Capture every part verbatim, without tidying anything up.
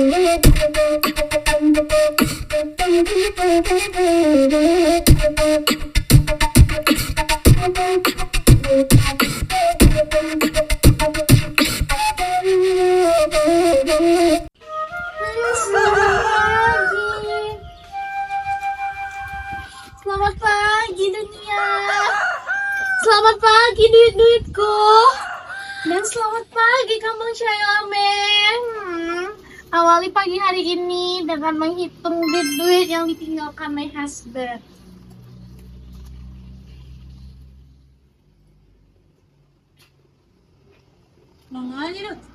Selamat pagi. Selamat pagi, dunia. Selamat pagi, duit-duitku. Dan selamat pagi, Kampung Cahaya Ameh. Hmm. Awali pagi hari ini dengan menghitung duit-duit yang ditinggalkan my husband. Manganya tu.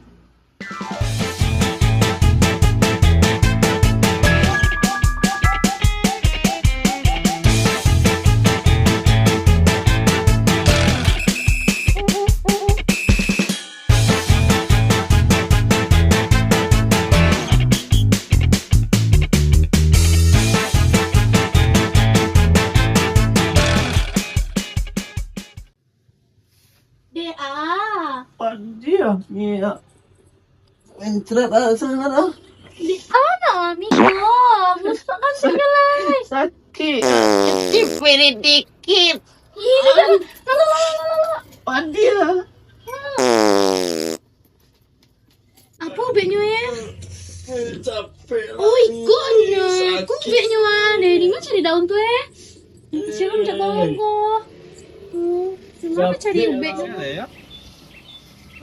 Dek ah. Padiah, Mia. Mencret ah, sangat ah. Dek ah, nak mami ko. Merusak kan segala. Sakit. Sakit, pedih dikit. Ih, dah, dah, dah, dah, dah, dah, dah. Padiah. Apo ubeknyo, eh? Capek lah. Oh, ikutnyo. Sakit. Kok ubeknyo ah? Dari ma cari daun tu, eh? Siapa minta tolong ko? Hmm, dari ma cari ubeknyo?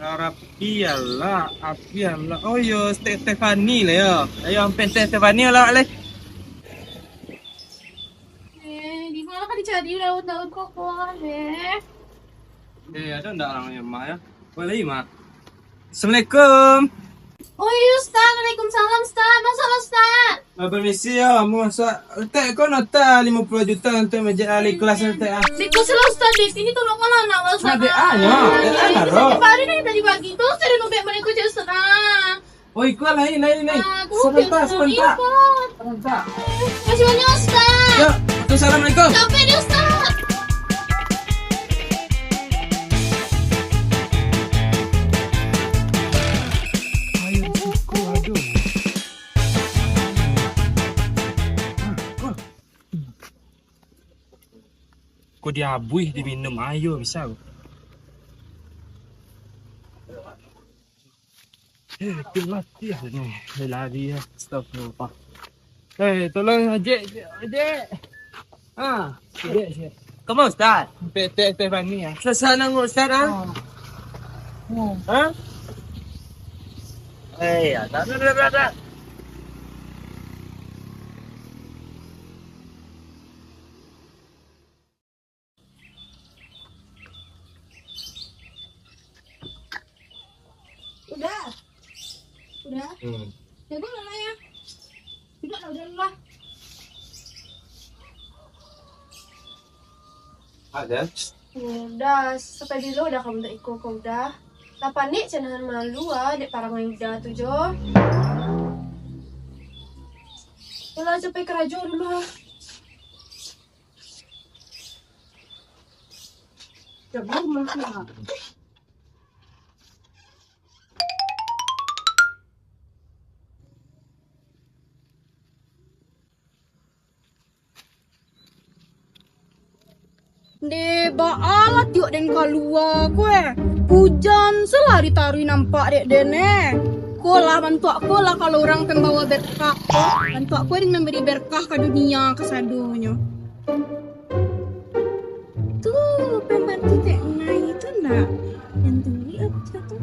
Rapi alah, api alah. Oh, yo, Ste-, Stefani lah, yo. Ayo, ampek Ste-, Stefani lah, leh. Eh, di ma lah ka dicari daun-daun ko, eh? Eh, ado ndak urang di rumah, yo? Boleh, Mak? Assalamualaikum. Oh, iyo, Ustaz. Waalaikumsalam, Ustaz. Masuklah, Ustaz. Ah, permisi, yo. Amuah, Ustaz. Letak ko nota limo puluah juta untuak masjid al-ikhlas, letak, ah. Dek ko salah, Ustaz. Di sini tolong malah nak, Ustaz. Ah, dek, ah, yo. Dek, ah, yo. Tadi pagi tu, Ustaz, dah nubek balik ko, Ustaz, ah. Oh, ikut, lain, lain, lain. Ah, aku sebentar, biasa sebentar. Ikut. Sebentar. Makasih banyak, Ustaz. Ya, assalamualaikum. Capek deh, Ustaz. Ayo, ikut, aduh. Ah, ikut. Ko diabuih diminum ayo bisa. Eh, tu mati ah ni. Dia lari ah. Astagfirullah. Eh, tolong, Ajek, Ajek. Ha, Ajek, Ajek. Kama Ustaz? Tek, tek, tek Fani ah. Susah nang Ustaz ah. Ha? Eh, ya, tak, tak, tak, tak, tak. Udah. Udah. Hmm. Jago lah, ya. Tidak lah, udah lah. Ada. Udah, sampai bilo udah kamu tak iko kau udah. Lah panik canahan malu ah, dek parangai udah tu jo. Yalah, sampai karajo dulu ah. Deh, baa lah tiok den kalua ko eh. Ujan se lah ditaruih nampak dek den eh. Ko lah bantuak ko lah kalau urang pembawa berkah ko. Bantuak ko den memberi berkah ka dunia kasadonyo. Tu pembantu Tek Nai tu nak yang tuli apa tu?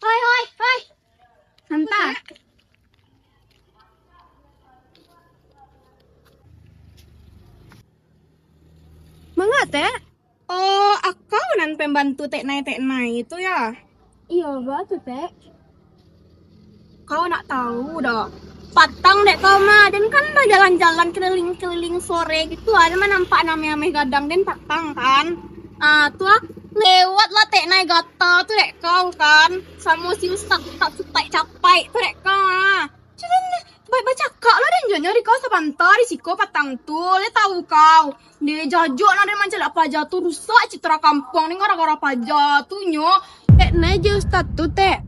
Hoi, hoi, hoi. Santa. Manga, Tek? Oh, akau nan pembantu Tek Nai, Tek Nai itu, ya? Iyo, baa tu, Tek? Kau nak tahu doh. Patang dek kau mah, den kan bajalan-jalan keliling-keliling sore gitu, ada mah nampak ameh-ameh gadang den patang kan. Ah, tu ah, lewat lah Tek Nai gata tu dek kau kan. Samo si Ustaz, Ustaz Sutai Capai tu dek kau ah. Cuman Baik bacakak lah den jo nyo di kau sabanta di siko patang tu, lai tahu kau. Deh, jajok nah den mancaliak paja tu, rusak citra kampuang ni gara-gara paja tu nyo. Tek Nai jo Ustaz tu, Tek.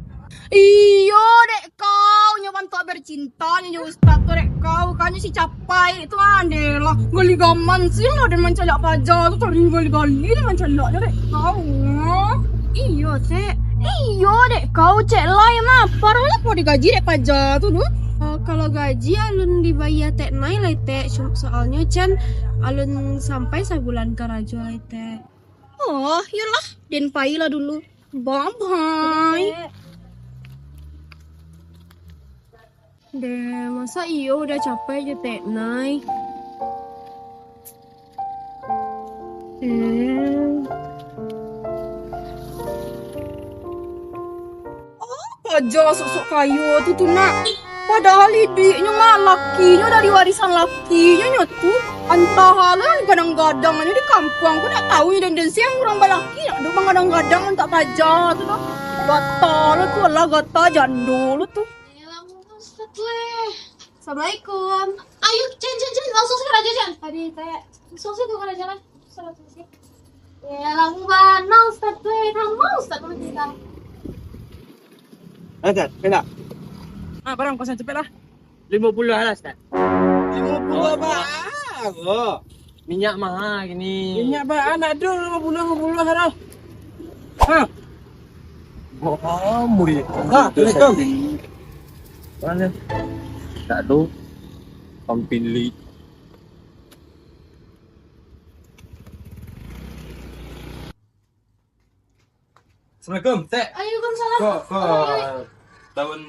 Iyo, dek kau, nyo bantuak bercinta nyo jo Ustaz tu, dek kau. Kan nyo si capai tu, ah, deh lah. Gali gaman sih lah den mancaliak paja tu, tadi gali-gali den mancaliak nyo, dek kau. Iyo, Tek. Iyo, dek kau, cek lai mah. Parah lah kau digaji dek paja tu, tu. Eh, kalau gaji alun dibayia Tek Nai lai, Tek. Cuma soalnyo can alun sampai sabulan karajo lai, Tek. Oh, yolah, den pai lah dulu. Bye bye. Deh, masa iyo udah capek jo Tek Nai? Eh. Apo jo sok-sok kayo tu, tu nak. Padahal iduiknyo mah lakinyo dari warisan lakinyo nyo tu. Antah lah gadang-gadang nyo di kampuang. Aku nak tahu nyo den, den siang urang balaki nak do manggadang-gadang mintak paja tu lah. Gata lo tu, alah gata jando lo tu. Assalamualaikum. Ayo, Cen, Cen, Cen, langsung sajo karajo, Cen. Tadi kayak langsung sajo karajo lah. Salah sih. Ya, lama bana Ustaz tu, eh. Lama Ustaz tu kita. Ustaz, kena. Ah, barang kosan cepet lah. Lima puluh lah, Ustaz. Lima puluh apa? Oh. Minyak mahal gini. Minyak ba-, anak tu lima puluh, lima puluh lah. Ha. Oh, murid. Ha, Assalamualaikum. Mana? Tak tahu. Pampili. Assalamualaikum, Tek. Waalaikumsalam. Kok, kok, Oi. Tahun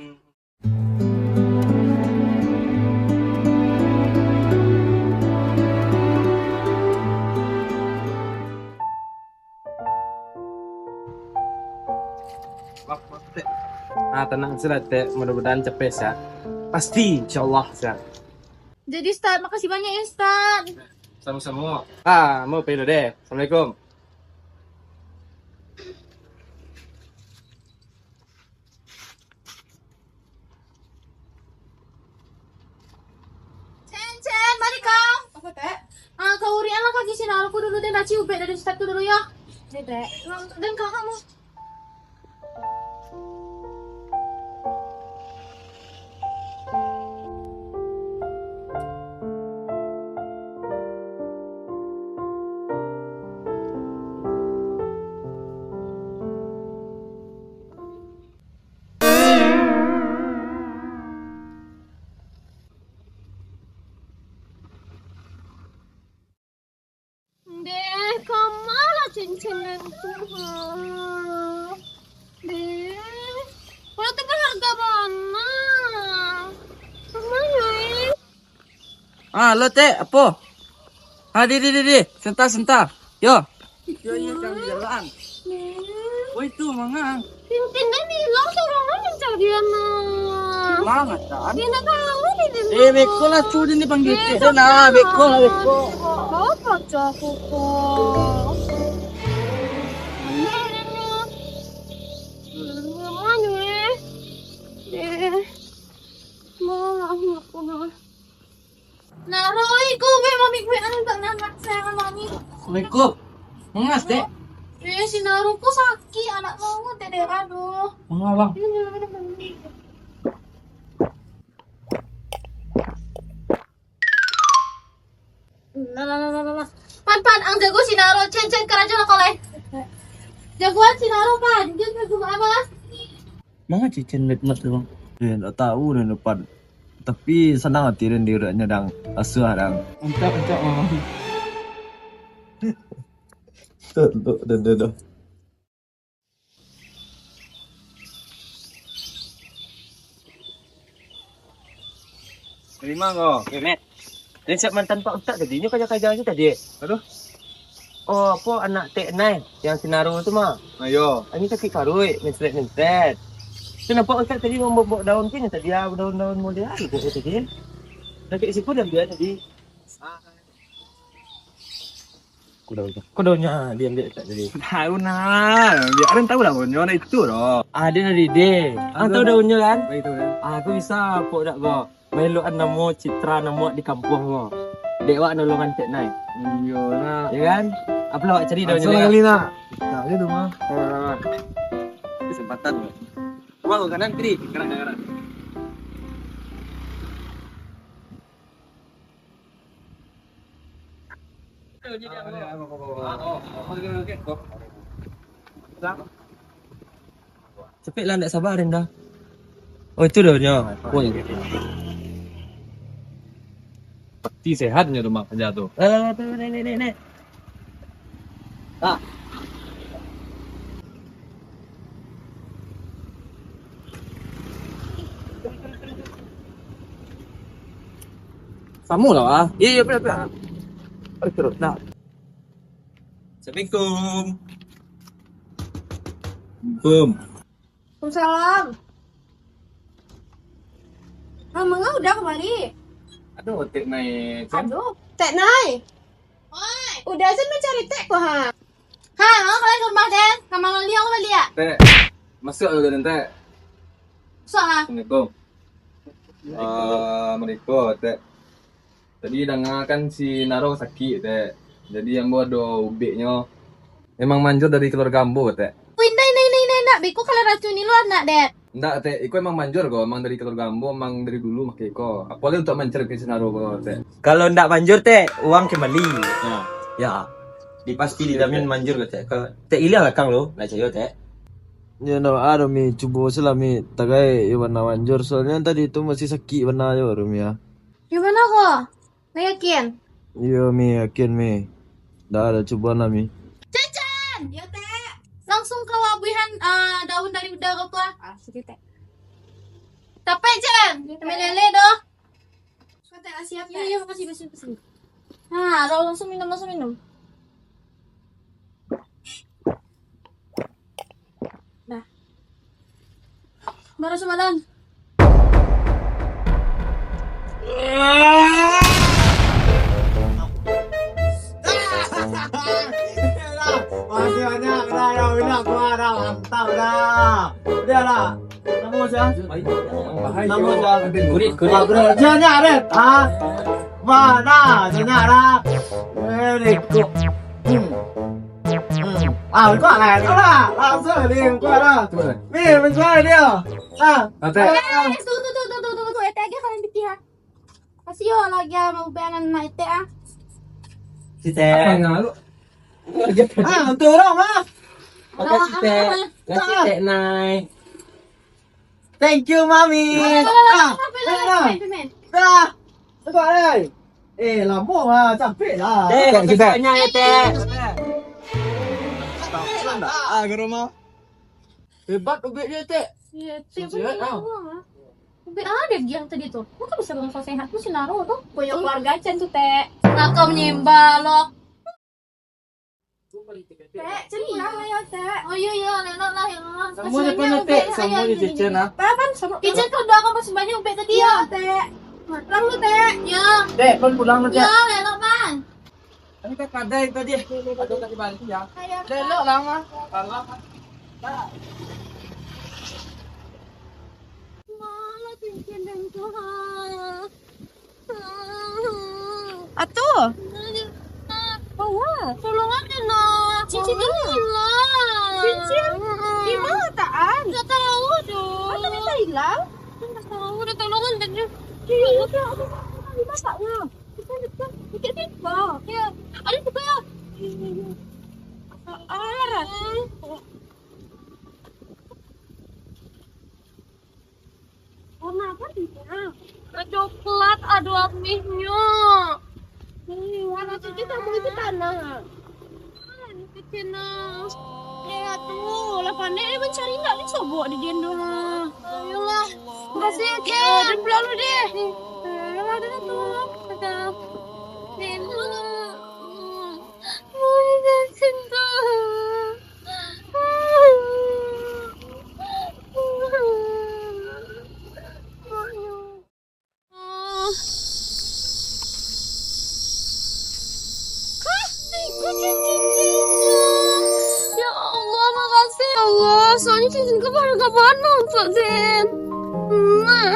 Maaf, maaf, Tek. Ah, tenang sajolah, Tek. Mudah-mudahan capek, Tek. Pasti, insyaallah, Tek. Jadi, Ustaz, makasih banyak ya, Ustaz. Samo-samo. Ah, mau pergi dulu deh. Assalamualaikum. Cen, Cen, balik kau. Apa, Tek? Ah, kau urian lah kaki Sinaro ko dulu, den raci ubek dari Ustaz tu dulu, yo. Oke, Tek. Den kau kamu. Deh, kama lah cincin den tu, ha? Deh, kalau tu berharga bana. Kama, eh? Ah, lo, Tek, apo? Ah, di, di, di, di. Santa, santa. Yo. Yo, yo, jangan jalan. Woi, tu, mangang. Tintin den ilang, surang den mancari, nah. Mangan, Tan? Indak tahu, Tintin. Eh, beko lah, tu, den dipanggil. Eh, Tek, nah, beko lah, beko. Bawa pacar aku, kok. Mana, eh? Eh, malah aku, nah. Nah, Roy, kau be mami gue anu tak nak sayang mami. Assalamualaikum. Mangas, Tek? Eh, Sinaro ko sakik, anak mau teh deh, aduh. Mangas, Bang. Ini, ini, ini, ini. Lah, lah, lah, lah, lah. Pan, pan, ang jago Sinaro, Cen, Cen, karajo lah kau lai. Jagoan Sinaro, pan, Cen, jago apa? Manga cicin bet mat tu, Bang? Eh, ndak tahu den, Pan. Tapi, sanang ati den diuraknyo, dang. Asuah, dang. Mantap, mantap, Bang. Tuh, tuh, tuh, tuh, tuh. Terima ko. Oke, Mat. Den siap mantan Pak Ustaz tadi, nyo kaja-kaja se tadi. Aduh. Oh, apo, anak Tek Nai, yang Sinaro tu mah. Ah, yo. Ini sakik paruik, mencret-mencret. Tu nampak Ustaz tadi mambaok daun tu, tadi, ah, daun-daun model apo tu tadi? Sakik siko diambiak tadi. Ko daunnyo. Ko daunnyo, ah, diambiak Ustaz tadi. Tahu nah, biar den tahu lah, daun nyo itu doh. Ah, den dari deh. Ah, tahu daun nyo kan? Baik, tahu kan? Ah, tu bisa, pok dak kok. Maelokan namo, citra namo di kampuang ko. Dek wak nolongan Tek Nai. Iyo, nak. Ya kan? Apolah wak cari daun. Langsung kali, nak. Nak gitu mah. Kesempatan, Bang. Wah, kanan, kiri. Kanan, kanan, kanan. Capek lah, ndak sabar, Rinda. Oh, itu daunnya. Oh, iya. Pasti sehatnya tu, Mak, kerja tu. Lah, lah, lah, tu, naik, naik, naik, naik. Ah. Samo lah, ah. Iya, iya, benar, benar. Aduh, terus, nah. Assalamualaikum. Assalamualaikum. Waalaikumsalam. Ah, manga udah kamari? Aduh, Tek Nai, Cen. Aduh, Tek Nai. Oi. Udah Cen mancari Tek ko, ha? Ha, awak baliak ka rumah den. Ka manga liau baliak? Tek, masuak dulu den, Tek. Masuak, ha? Assalamualaikum. Waalaikumsalam. Ah, masuak, Tek. Tadi danga kan si Naro sakik, Tek. Jadi ambo ado ubeknyo. Memang manjur dari keluarga ambo, Tek. Wih, indak, indak, indak, indak, indak. Beko kalau racuni lo anak, Dek. Indak, Tek. Iko emang manjur ko, emang dari keluarga ambo, emang dari dulu makai ko. Apolai untuak mancari si Naro ko, Tek. Kalau ndak manjur, Tek, uang kembali. Nah. Ya. Di pasti dijamin manjur ko, Tek. Kalau Tek ilia lakang lo, ndak cayo, Tek. Ya, ndak ado, Mi. Cubo se lah, Mi. Tagai, iyo bana manjur. Soalnyo tadi tu masih sakik bana jo, Mi, ya. Di mano ko? Ndak yakin? Iyo, Mi, yakin, Mi. Ndak ado, cubo lah, Mi. Cen, Cen! Yo, Tek. Langsung ka wak buihan, ah, daun dari uda ko, ah. Ah, sini, Tek. Capek, Cen. Yo, Tek. Ambiak lele doh. Ko, Tek, lah siap, Tek. Iyo, iyo, makasih, makasih, makasih. Nah, langsung minum, langsung minum. Nah. Baru samalam. Makasih banyak, udah, udah, udah, gua udah, mantap, udah. Udah lah. Namo sia? Namo sia? Kurik, kurik. Ah, bro, sia nyo, Red. Ah. Mana? Sia nyo, Red. Eh, ni, kok. Hmm. Hmm. Ah, kok lah, kok lah. Langsung ni, kok lah. Cuba, Red. Ni, menjual dia. Ah. Nanti. Ah. Eh, tunggu, tunggu, tunggu, tunggu, tunggu. Eh, tadi kalian pitih, ah. Kasih yo lagi, ah, mau bayar anak etek, ah. Si Tek. Apa yang lu? Ah, untuk orang, ah. Makasih, Tek. Makasih, Tek Nai. Thank you, Mami. Ah, ah, ah. Dah. Sabar, ai. Eh, lamo lah, capek lah. Tek, makasih banyak ya, Tek. Ah, ke rumah. Hebat ubek dia, Tek. Iya, Tek, sihat, bener ah. Ubek ada dia yang tadi tu. Kok bisa bangsa sehat tu si Naro tu? Punya keluarga Cen tu, Tek. Nakal menyembah lo. Tek, Cen pulang lah yo, Tek. Oh, iyo, iyo, elok lah, elok lah. Samo depan lah, Tek. Samo di Cen, ah. Papan, samo. Cen kau doakan masih banyak ubek tadi, yo, Tek. Pulang lu, Tek. Yo. Tek, pan pulang lu, Tek. Yo, elok, Bang. Tapi tak kadai tadi. Aduh, tadi bantu, ya. Ayo. Elok lah, Bang. Alah. Tek. Malah cincin dan Tuhan. Atuh. Bawa. Tolongan deh, nak. Cincin tu hilang. Cincin? Di mana, Taan? Tak tahu tu. Atau bisa hilang? Tak tahu, dah tolongan deh. Iya, iya, iya. Di mana, Taan? Kita, kita, kita, kita. Ya. Ada juga, ya. Iya, iya, iya. Arah. Warna apa dia? Coklat, ado amihnyo. Hmm, warna cincin samo itu tanah. Ah, ini kecil nah. Ya tu, lah pandai dia mencari, ndak disobok di dia tu. Ayolah. Makasih ya, Kak. Dia pulang dulu deh. Ayolah, dah tu. Dadah. Dadah. Hah? Itu cincin-cincinnya. Ya Allah, makasih ya Allah. Soalnya cincin ku berharga banget, Pak Zen. Nah.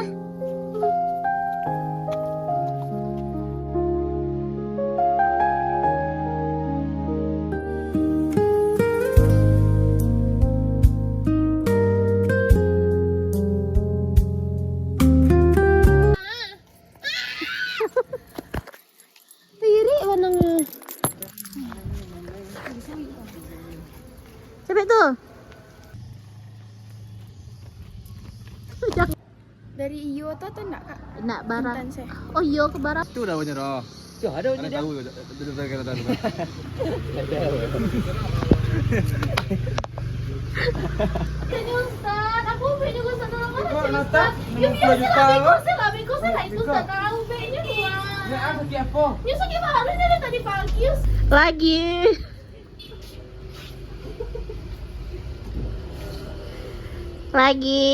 Nang. Siapa tu? Dari iyo tu atau nak, Kak? Nak barang. Intan saya. Oh, iyo ke barang. Itu dah punya dah. Tu ada punya. Ada dia. Tahu, ada, ada, ada, ada, ada. Ada. Tanya Ustaz, aku ubek juga Ustaz, tolong mana. Kok sih, nata Ustaz? Ya, lima puluh juta, biasa lah, kok? Biasa lah, biasa lah itu, Ustaz. Kok? Tahu ubeknya dua. Ya, ah, sakit apa? Ya, sakit apa? Harusnya dari tadi pagi, Ustaz. Lagi. Lagi.